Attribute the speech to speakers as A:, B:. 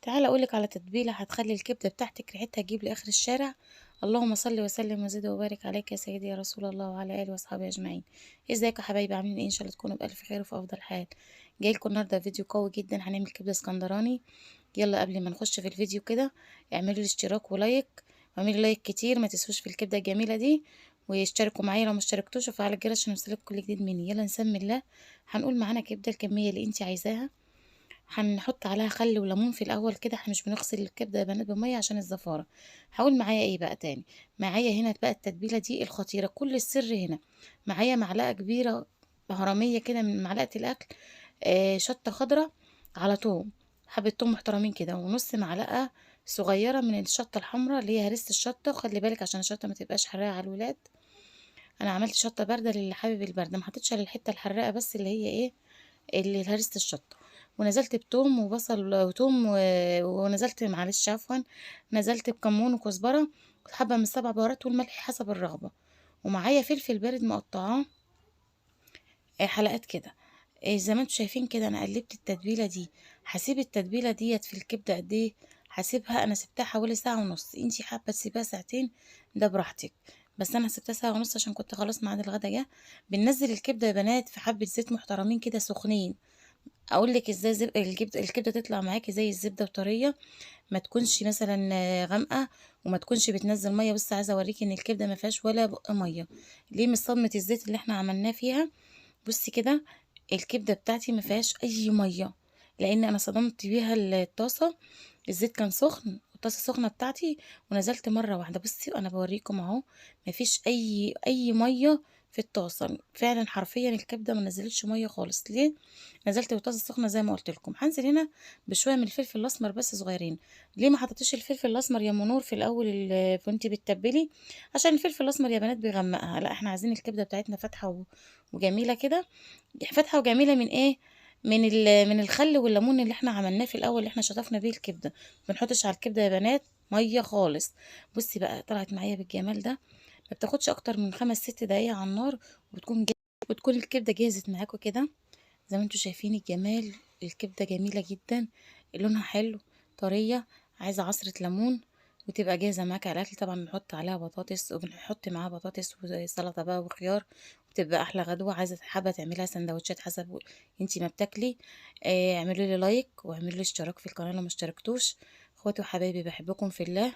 A: تعالى اقولك على تتبيله هتخلي الكبده بتاعتك ريحتها تجيب لاخر الشارع. اللهم صل وسلم وزد وبارك عليك يا سيدي يا رسول الله وعلى اله واصحابه اجمعين. ازيكم يا حبايبي؟ عاملين ايه؟ ان شاء الله تكونوا بالف خير وفي افضل حال. جايلكم النهارده فيديو قوي جدا، هنعمل كبده اسكندراني. يلا قبل ما نخش في الفيديو كده اعملوا لي اشتراك و like، واعملوا like كتير ما تنسوش في الكبده الجميلة دي، واشتركوا معايا لو ما اشتركتوش وفعلوا الجرس عشان يوصلك كل جديد مني. يلا نسمي الله. هنقول معانا كبده الكمية اللي انت عايزاها، هنحط عليها خل وليمون في الاول كده، احنا مش بنغسل الكبده يا بنات بميه عشان الزفاره. هقول معايا ايه بقى تاني؟ معايا هنا بقى التتبيله دي الخطيرة، كل السر هنا. معايا معلقه كبيرة هرميه كده من معلقه الاكل، شطه خضراء على توم، حبه توم محترمين كده، ونص معلقه صغيرة من الشطه الحمراء اللي هي هرسه الشطه. وخلي بالك عشان الشطه ما تبقاش حراقه على الولاد، انا عملت شطه باردة للي حابب البارده، ما حطيتش على الحتة الحراقه بس اللي هي ايه، اللي هرسه الشطه. ونزلت بتوم وبصل وتوم ونزلت معلش عفوا، نزلت بكمون وكزبره وحبه من 7 بهارات والملح حسب الرغبة، ومعايا فلفل بارد مقطعاه حلقات كده. زي ما انتم شايفين كده انا قلبت التتبيله دي. هسيب التتبيله ديت في الكبده قد ايه؟ هسيبها، انا سبتها حوالي ساعة ونص، انتي حابة تسيبها ساعتين ده براحتك، بس انا سبتها ساعة ونص عشان كنت خلاص ميعاد الغدا جه. بننزل الكبده يا بنات في حبه زيت محترمين كده سخنين. اقول لك ازاي الكبده تطلع معاكي زي الزبدة وطريه، ما تكونش مثلا غامقه وما تكونش بتنزل مية. بس عايزه اوريكي ان الكبده ما فيهاش ولا بق مية. ليه؟ من صدمة الزيت اللي احنا عملناه فيها. بصي كده الكبده بتاعتي ما فيهاش اي مية، لان انا صدمت بيها الطاسه، الزيت كان سخن والطاسه سخنة بتاعتي، ونزلت مرة واحدة. بصي انا بوريكم اهو، ما فيش اي مية في الطاسه، فعلا حرفيا الكبده ما نزلتش مية خالص. ليه؟ نزلت بالطاسه السخنة زي ما قلت لكم. هنزل هنا بشوية من الفلفل الاسمر بس صغيرين. ليه ما حطيتيش الفلفل الاسمر يا منور في الاول وانتي بتتبلي؟ عشان الفلفل الاسمر يا بنات بيغمقها. لا احنا عايزين الكبده بتاعتنا فاتحة وجميلة كده، فاتحة وجميلة من ايه؟ من الخل والليمون اللي احنا عملناه في الاول، اللي احنا شطفنا بيه الكبده. ما بنحطش على الكبده يا بنات مية خالص. بصي بقى طلعت معايا بالجمال ده، ما بتاخدش اكتر من 5-6 دقايق على النار، وبتكون الكبده جهزت معاكم كده. زي ما انتم شايفين الجمال، الكبده جميلة جدا، لونها حلو، طرية، عايزه عصره ليمون وتبقى جاهزة معاك على الاكل. طبعا بنحط عليها بطاطس، وبنحط معاها بطاطس وسلطة بقى وخيار، وبتبقى احلى غدوه. عايزه حابة تعمليها سندوتشات حسب انتي ما بتاكلي. اعملوا لي like واعملوا لي اشتراك في القناة لو ما اشتركتوش. اخواتي وحبايبي بحبكم في الله.